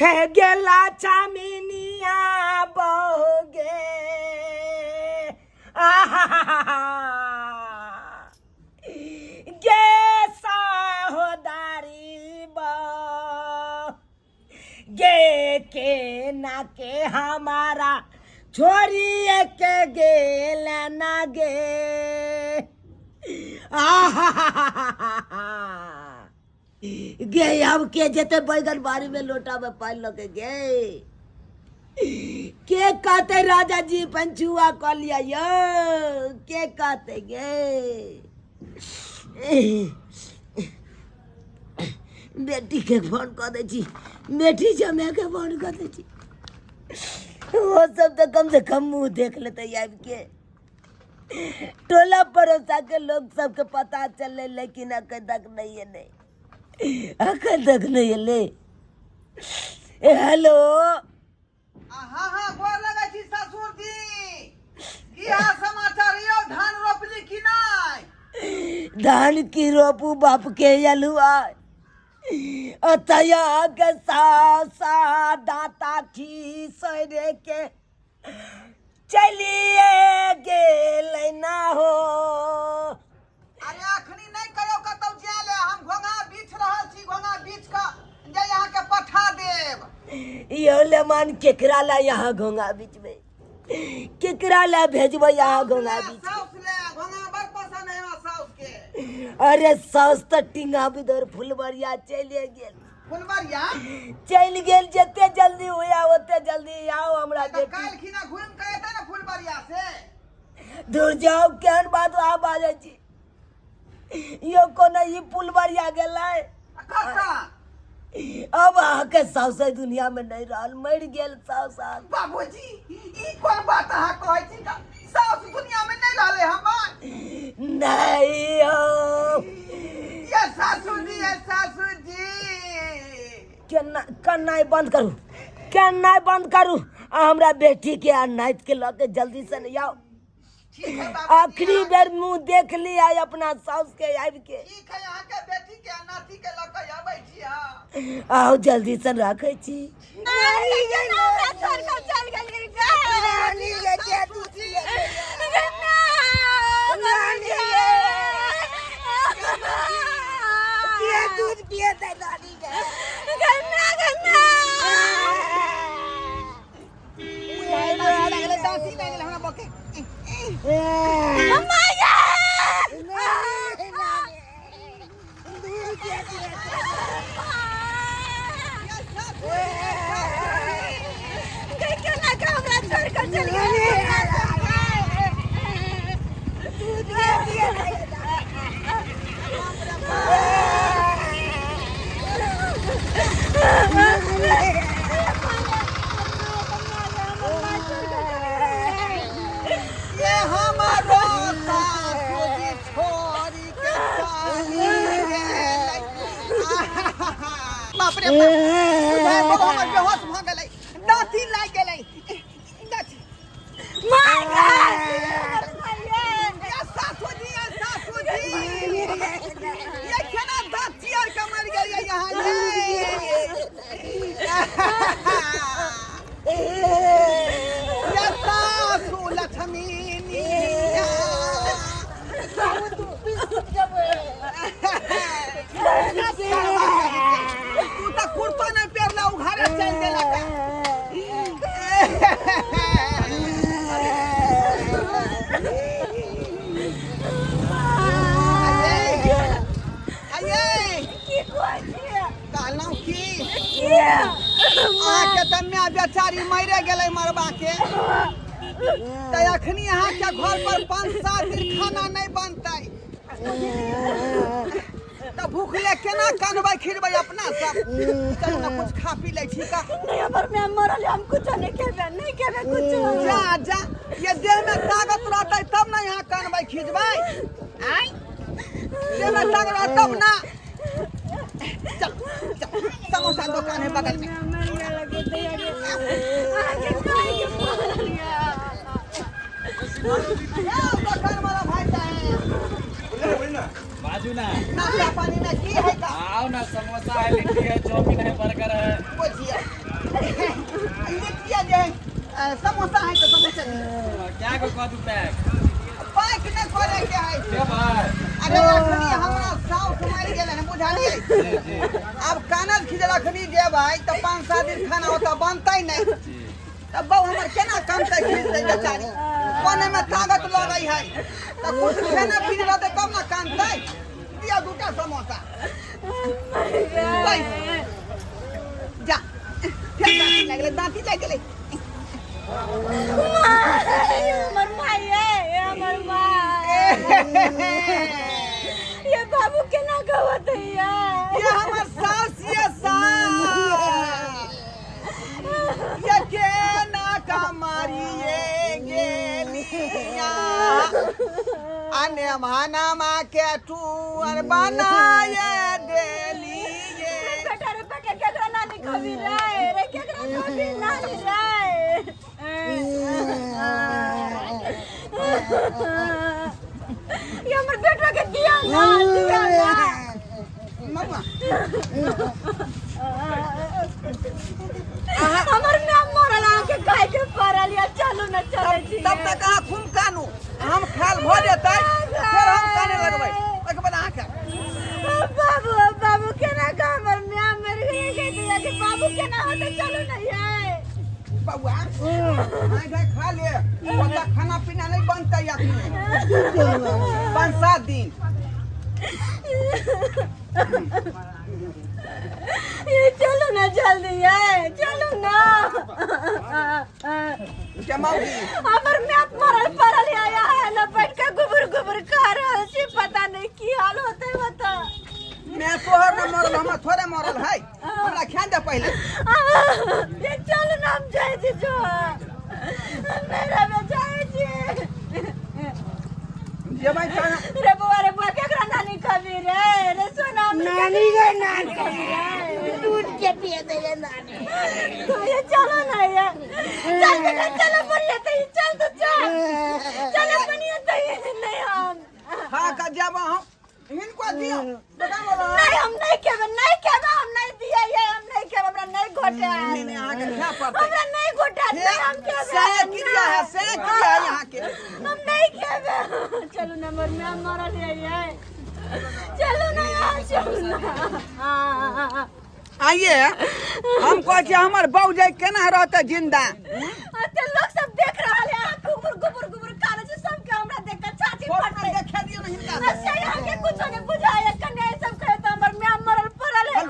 हे गेला चामिनिया बह गे। आहा गे साहोदारी बह गे, के ना के हमारा छोड़िए के गेल ना गे। आहा गे, अब के जेते बैगन बाड़ी में लोटा में पानि लऽ के गे? के कहते राजा जी पंचुआ कऽ लिया यौ? के कहते गे? बेटी के फोन कऽ दै छी, बेटी जमे के फोन कऽ दै छी। ओ सब तऽ कम से कम मुँह देख लेतै आबि के। टोला पड़ोसा के लोग सबके पता चललै, लेकिन अखन तक नहि एलै, अखन तक नहि एलै। ए हेलो। हाँ हाँ, गोर लगै छी ससुर जी। की हाल समाचार यौ? धान रोपली की नहि? धान की रोपू बाप के अलुआ, अतया के सासा दाता खीसरे के चलिए गेलै ना हो। अरे अखनी नहि कहियो कतौ जाय ले, हम घोंघा बीछ रहल छी, घोंघा बीछ कऽ जे अहाँके पठा देब। यो लेमान, केकरा ला यहाँ घोंघा बीचबै? केकरा ला भेजबै यहाँ घोंघा बीच? साउस ले, घोंघा बड़ पसंद है हमरा साउस के। अरे साउस तऽ टिंगा बिदर फुलबरिया चलिए गेल। फुलबरिया चलि गेल। जते जल्दी हुआ ओते जल्दी आओ हमरा तऽ बेटी। काल्हि खिना घुमि कऽ एतै ने फुलबरिया से। दूर जाओ, केहन बात अहाँ बाजै छी यो? कोनो ई पुलबरिया गेलै? कतऽ? अब अहाँके साउस एहि दुनिया में नहीं रहल, मरि गेल साउस अहाँके। बाबूजी, ई कोन बात अहाँ कहै छी? तऽ साउस दुनिया में नहि रहलै हमर? नहीं हो। ये सासू जी, ये सासू जी। केना कन्नाइ बंद करू, कन्नाइ बंद करू आ हमरा बेटी के आ नाइत के लऽ के जल्दी से नहि आउ। ठीक है बाबूजी। आखिरी बेर मुंह देख ली आई अपना साउस के आबि के। ठीक है, अहाँके बेटी के आ नाती के लऽ कऽ अबै छी हम। आउ जल्दी से, राखै छी। हमरा छोड़ कऽ चल गेलियै गे। नानी गे, के तू छी? नानी गे, के दूध पिएतै नानी गे? गन्ना गन्ना। लागलै, दाँती लागि गेलै हमरा बके। अम्मा गे। दूध के पिएतै? गे, केना के हमरा छोड़ कऽ चल गेलियै? दूध के पिएतै? ये हमरो सासुजी छोड़ी के चली गेलै। बाप रे बाप, बुझाइ बड़ हमर बेहोश भऽ गेलै, दाँती लागि गेलै दाँती। ये सासुजी, ये सासुजी, ये केना दाँत चियर के मरि गेलै यहाँ ये? ये सासु लक्ष्मी। तू तऽ कुर्तो नहि पहिरला, उघारे चलि गेलक। आइये। की कहै छियै? कहलहुँ की, अहाँके तऽ माय बेचारी मरे गेलै मरबा के, तऽ अखनी अहाँके घर पर 5-7 दिन खाना नहि बनतै, तऽ भूखले केना कनबै खिरबै अपना सब? चलू ने, कुछ खा पी लै छी का। नहीं, हमर माय मरल है, हम कुछ नहीं खेबै, नहीं खेबै कुछ। जा जा, ये देह में ताकत रहतै तब ने यहाँ कनबै खिजबै। आय, देह में ताकत रहतै तब ना। चल चल, समोसा दुकान है बगल में। मर गेल के दैया गे, आगे काहे के मरल या? ए, दुकान वाला भाई साहब। बाजू ना। नाश्ता पानी में की है का? आओ ना, समोसा है, लिट्टी है, चाउमीन है, बर्गर है। बोलिए। समोसा है तो समोसा दियौ। क्या को कह दू पैक? पैक नहि करे के है। देबै। अरे अखनी हमरा साउस मरि गेलै हन, बुझलियै? जी जी। आब कानल खिजल अखनी जेबै तऽ 5-7 दिन खाना ओतऽ बनतै नहि। जी। तऽ बहू हमर केना कनतै खिजतै बेचारी? कोने में ताकत लगै है तऽ कुछ खेने पीने रहतै तब ने कानतै। दियौ दूटा समोसा। बस। जा, फेर दाँती लागि गेलै, दाँती लागि गेलै। हमर माय ये, हमर माय ये, बाबू केना कहत है ये? ये हमर सास, ये सास ये केना कमारिए गेलिया, अने माना के टूअर बनाए देलिए। बेटा रे बेटा, केकरा नानी कभी रे, रे केकरा कभी नानी रे? ये हमर बेटा के दिया ना, दिया ना। मम्मा, हमर नाम मरल, अहाँके खाय के पड़ल या चलू ना, चलै छी। तब तक अहाँ खूब कानू, हम खायल भऽ जेतै फेर हम काने लगबै, ओहिके बाद अहाँ खायब। बाबू, बाबू, केना का हमर माय मरि गेलै के दिया के बाबू केना होतै? चलू ना ये। बौआ, आइ भाई खा ले, ओतऽ खाना पीना नहि बनतै अखनी 5-7 दिन। ये चलो ना जल्दी, ये चलो ना। जमाउगी। हमर मैप मरल पड़ल आया है ना, बैठ के गुबर गुबर खा रहल छी, पता नहीं की हाल होते बता। मैं तोहर न मरल, हमर थोड़े मरल है, हमरा खा दे पहिले। ये चलो ना, हम जाए छी, जो मेरा में जाए छी। जेबै तऽ रे बौआ, रे बौआ, केकरा नानी कभी रे, रे सोना? नानी गे नानी, कभी रे? दूध के पिए दे गे नानी। तो ये चलो ना ये, चल बेटा, चलो बढ़िया तो ये चल तो चल, चलो बढ़िया तो ये नहीं हम खा कऽ जेब हम हिनको दियौ दुकान वाला। नहीं, हम नहीं खेबे, नहीं खेबे, हम नहीं दिए ये, हम नहीं खेबे, हमरा नहीं घोटे। नहीं नहीं, अहाँके खाय पड़तै। हमरा नहीं घोटे, नहीं हम खेबे। से क्रिया है, से क्रिया है अहाँके। हम नहीं खेबे। चलू ना, मर में मरल है ये, चलू ना यार, चलू ना। आइए, हम कहै छियै हमर बहू जाय केना रहतै जिंदा? अते लोग सब देख रहल है, अहाँ गुबुर गुबुर गुबुर खा रहल छी, सबके हमरा देख के छाती फटतै। देखे दियौ ने हिनका। अच्छा, यहाँ के कुछो नहीं बुझाए, कन्या ई सब कहे तो हमर माय मरल पड़ल है,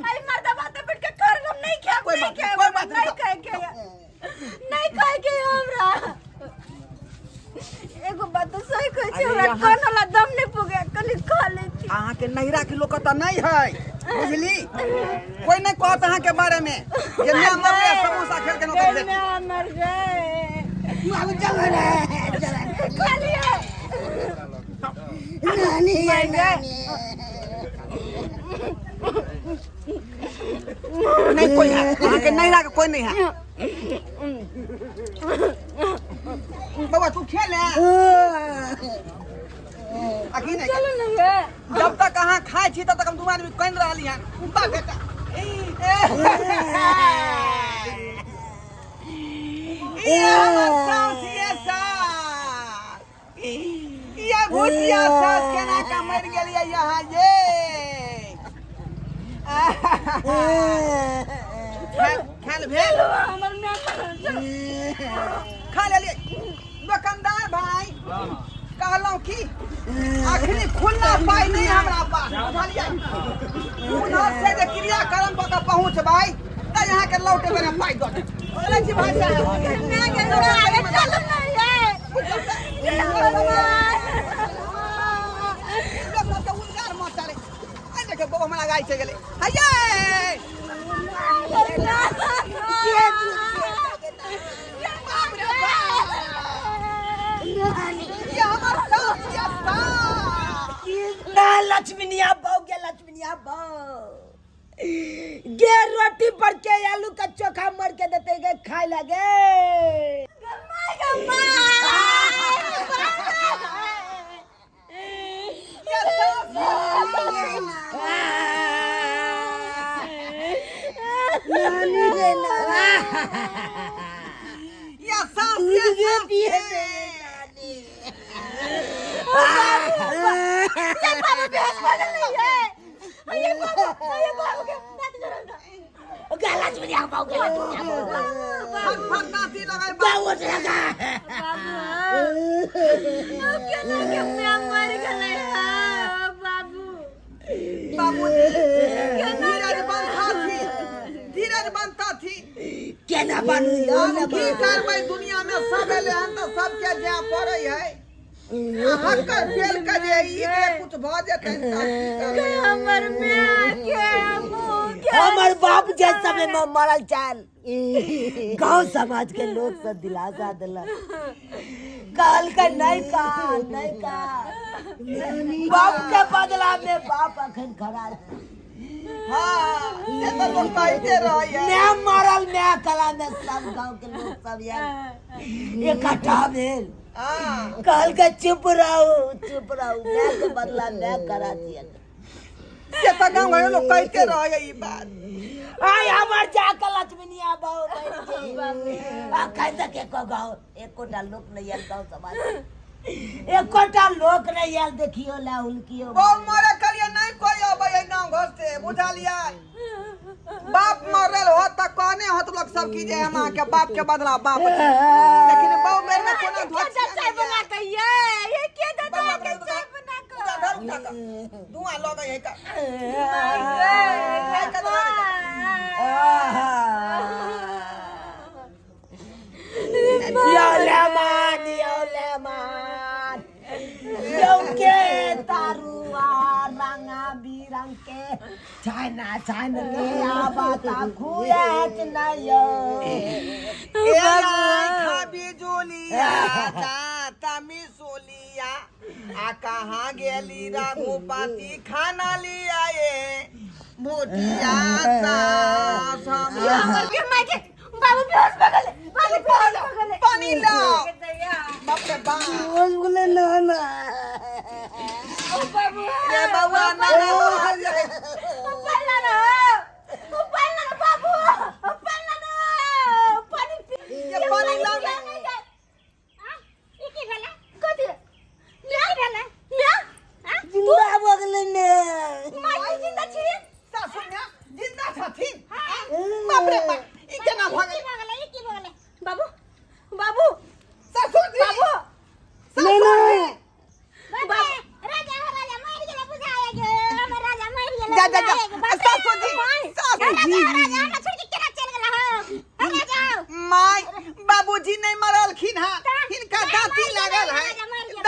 आई मर्दा बात बैठ के कर, हम नहीं खेब। कोई नहीं बात नहीं, खेब। कोई बात नहीं। नहीं। खाए के, नहीं खाए के हमरा। एगो बात तो सही कहै छी, अरे हमरा यहाँ- कान वाला दम नहीं पुगे, कनि खा लै छी। अहाँके नैहरा के लोक तऽ नहि है, बुझली? कोई नहीं कहत अहाँके बारे में जे माय मरले, समोसा खेल के नौकर बेटी। माय मर गए। बाबू चलो रे, चलो। खा लिया। नानी गे नानी। नहीं कोई है अहाँके नैहरा के, कोई नहीं है। बउआ, तू खेल है अखी नहीं? चलो ना ये। जब तक अहाँ खाइ छी तब तक हम दू आदमी कनि रहली हन। बा बेटा, ये हमर सास, ये सास, ये भुजिया सास केना का मरि गेलियै यहाँ ये? खायल भेल? हमर माय मरल, चलो। खा लेलियै। दोकानदार भाई, कहलहुँ की अखनी खुल्ला पाइ नहि हमरा पास, बुझलियै? उधर से जे क्रियाक्रम कऽ के पहुँचबै तऽ अहाँके लौटे बेर पाइ दऽ देब। चलै छी भाई साहब। माय के चलो ना ये। ये हमर माय। लोक सबके उलगार मचल। आइ देखियौ, बौआ हमरा गाय चलि गेलै। हैये, बाप रे बाप, ये हमर सास, ये सास। ना लक्ष्मीनिया बहू गे, लक्ष्मीनिया बहू गे, रोटी पर के आलू का चोखा मर के देते गे, खाए लगे। My गे my. ये सास। नानी रे नानी। दूध के पिए ये बाबू बेहोश भऽ गेलै ये। ये बाबू, ये बाबू के दाँत जरल ना। गला चुनिया पाऊ गला चुनिया पाऊ फट फट दाँती लगै बाबू लगा बाबू केना के माय मरि गेलै हँ, बाबू बाबूजी धीरज बनता थी धीरज बनता थी केना बनू हम की करबै दुनिया में सब एलै हन तऽ सबके जाय पड़ै है अहाँके पेल के जे ई के कुछ भऽ जेतै तऽ की करबै? हमर माय के मुँह के हमर बाप जे समय में मरल चाल गांव समाज के लोग सब दिलासा दिलक कहलकै नहीं का नहीं का बाप के बदला में बाप अखन खड़ा छै। हाँ से तऽ लोक कहिते रहैया मैं मरल मैं कला में सब गांव के लोग सब यार इकट्ठा भेल हाँ कहलकै चुप रहू चुप रहू मैं के बदला मैं करा दिया से तऽ गाँव घर लोक कहिते रहैया ई बात आय हमर जाके लक्ष्मीनिया बहु बनि अखन तक एको गाँव एकोटा लोक नहि आयल गाँव समाज एकोटा लोक नहि आयल देखियो ला हुलकियो बहु मरे करिए नहीं कोई अबै है गाँव घर से बुझलियै बाप मरल हो तऽ कहने होत लोग सब की जे हम अहाँके बाप के बदला बाप देब। लेकिन बहु मेर में कोनो के धोखा चाय बना के ये ये के दादा के चाय बना के उठा उठा कऽ धुआं लगै है का यो लेमान यो लेमान यो के तारुआ रंगा बिरंग के छाना छान के आबाता खुएत न यो ए राखा बिजुलिया दाता मिसोलिया आ कहाँ गेली रघुपति खाना लिया ये भुटिया सास हम हमर के माय के बाबू बेहोश भऽ गेलै बाबू बेहोश भऽ गेलै पानी लाओ बाप रे बाप रोज बोले ना ना ओ बाबू रे बउआ ना ना बाहर जाए। ओ पानी ना ओ पानी ना बाबू ओ पानी ना पानी पी ये पानी लाओ ना। ई की भेलै कथी म्या भेलै म्या जिंदा भऽ गेलै ने माय जिंदा छी सासु माय जिंदा छथिन बाप रे बाप ई केना भऽ गेलै गेलै ई की भऽ गेलै बाबू बाबू ससुर जी बाबू नहीं नहीं बाबू राजा राजा मरि गेलै बुझाय गे हमर राजा मरि गेलै जा जा जा सासु जी सासु जी राजा हमरा छोड़ के केना चल गेला हो राजा माय बाबूजी नहीं मरलखिन हँ हिनका दाँती लागल है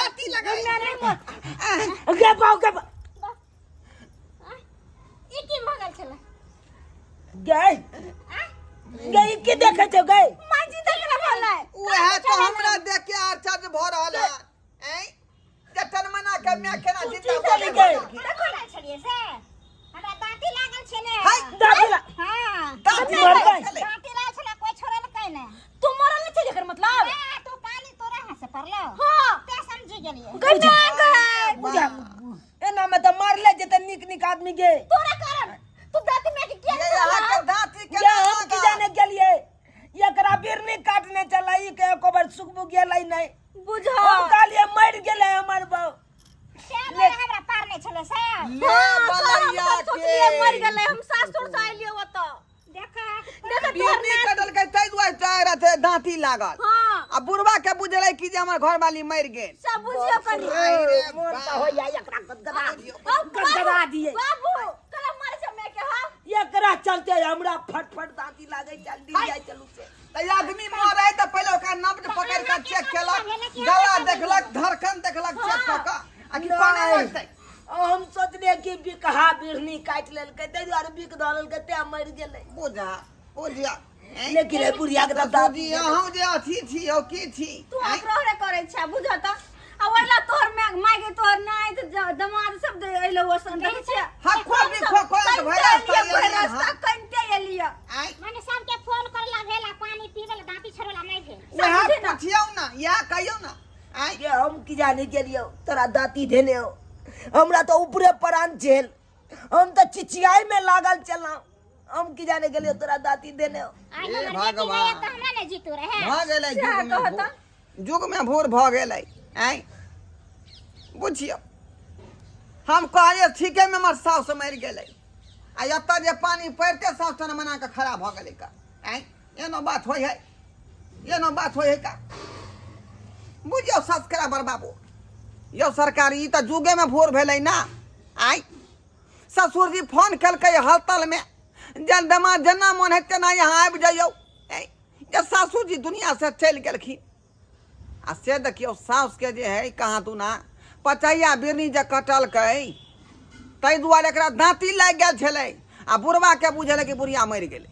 दाँती लागल है गे पाओ गे ई की भऽ गेल छलै गए गए की देखै छौ गए माय जिंदा केना भलै उएह तो हमरा देख के आश्चर्य भऽ रहल है ऐं जतन मना के माय केना जिंदा भऽ चली गई। देखो ना छलियै से हमरा दाँती लागल छलै हाय, दाँती ला- हाँ दाँती मरबै। लागल छलै। दाँती लागल छलै कोइ छोड़लकै नहि तू मरल नहि छली एकर मतलब तू पानी तोरा हाथ से पड़लो हाँ ते समझि गेलियै गई गई बुझा एना में तऽ मारले जेतै नीक नीक आदमी के तोरा कारण तू दाँती में के किया ये यहाँ के दाँती ये केना हम की लागल? जाने गेलियै एकरा बिरनी काटने चला ई के एको बार सुखबुक गेलै नहि बुझा हम कहलियै मरि गेलै हमर बाप हमरा पारने छलै से ले बलैया सोचलियै के मर गेलै हम सासुर से आइलियै ओतऽ देखा देखा तोहर बिरनी कटलकै ताहि दुआरे टायर अथे दाँती लागल हां आ बुढ़वा के बुझलै कि जे हमर घरवाली मरि गेल सब बुझियो कनी आई रे मोन तऽ बाप। होइया एकरा गदगदा अब गदगदा दिए बाबू कला मारे छै मैं के हां एकरा चलते हमरा फटफट दाँती लागै चल दिन जाइ चलू से तऽ आदमी मरे तऽ पहिले ओकरा नब्ज पकड़ि कऽ चेक केलक गला देखलक धड़कन देखलक चेक कऽ कऽ आ कि कोना नहि। मरतै हम सोचलियै कि बिकहा बिढ़नी काटि लेलकै ताहि दुआरे बिक धऽ लेलकै तें मरि गेलै बुझा बुझिया लेकिन एहि बुढ़िया के तऽ दादी अहूँ जे अथी छी यौ की छी तू आग्रह रे करै छै बुझ त आ ओइला तोहर my my के तोहर नाय त दमाद सब दे अइलो ओसन देखै छियै हाँ, खो भी, खो, खो, भरि रास्ता भरि एलियै, रास्ता हाँ। कनिते एलियै आँय माने सबके फोन करला भेल आ पानी पीबे ला दाँती छोड़ेला नहि भेल वएह समझे ना। पुछियौ ने इएह कहियौ ने आँय ये हम की जाने गेलियौ तोरा दाँती धेने हो हमरा तऽ ऊपरे प्राण छेल हम तऽ चिचियाइ में लागल छलहुँ हम की जाने गेलियो तोरा दाती देने हो। आइ हे हमर बेटी भगवान। रहे तऽ हमरा ने जीतू रहे भऽ गेलै सएह युगमे कहता। भोर, युगमे भोर भऽ गेलै। आँय बुझियौ, हम कहलियै ठीकेमे हमर साउस मरि गेलै, आ एतऽ जे पानि पड़िते साउस तन मना कऽ खड़ा भऽ गेलै का। आँय एनो बात होइ है, एनो बात होइ है का? बुझियौ सब्सक्राइबर बाबू, यौ सरकार, ई तऽ जुगेमे भोर भेलै ना। आँय ससुरजी फोन केलकै हड़तालमे, जलदमा जेना मोन है तेना यहाँ आबि जइयौ। आँय जे सासुरजी दुनिआसँ चलि गेलखिन, आ से देखियौ साउसके जे है कहाँ दुना पचैया बिरनी जे कटलकै, ताहि दुआरे एकरा दाँती लागि गेल छलै, आ बुढ़बाके बुझेलै कि बुढ़िया मरि गेलै।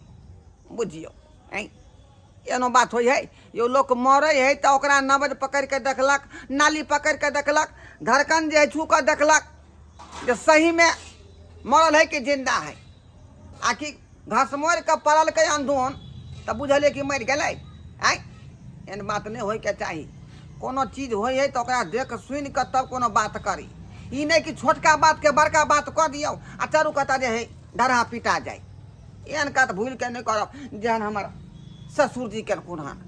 बुझियौ, आँय एनो बात होइ है? यौ लोक मरै है तऽ ओकरा नब्ज पकड़ि कऽ देखलक, नाली पकड़ि कऽ देखलक, धड़कन जे है छू कऽ देखलक जे सहीमे मरल है कि जिन्दा है। आकि घसमोड़ि कऽ पड़लकै अंधोन तऽ बुझलियै कि मरि गेलै। आँय एहन बात नहि होइके चाही। कोनो चीज होइ है तऽ ओकरा देख सुनि कऽ तब कोनो बात करी, ई नहि कि छोटका बातके बड़का बात कऽ दियौ आ चारू कता जे है ढरहा पिटा जाय। एहन कात भूलि कऽ नहि करब जेहन हमर ससुरजी केलखुन हन।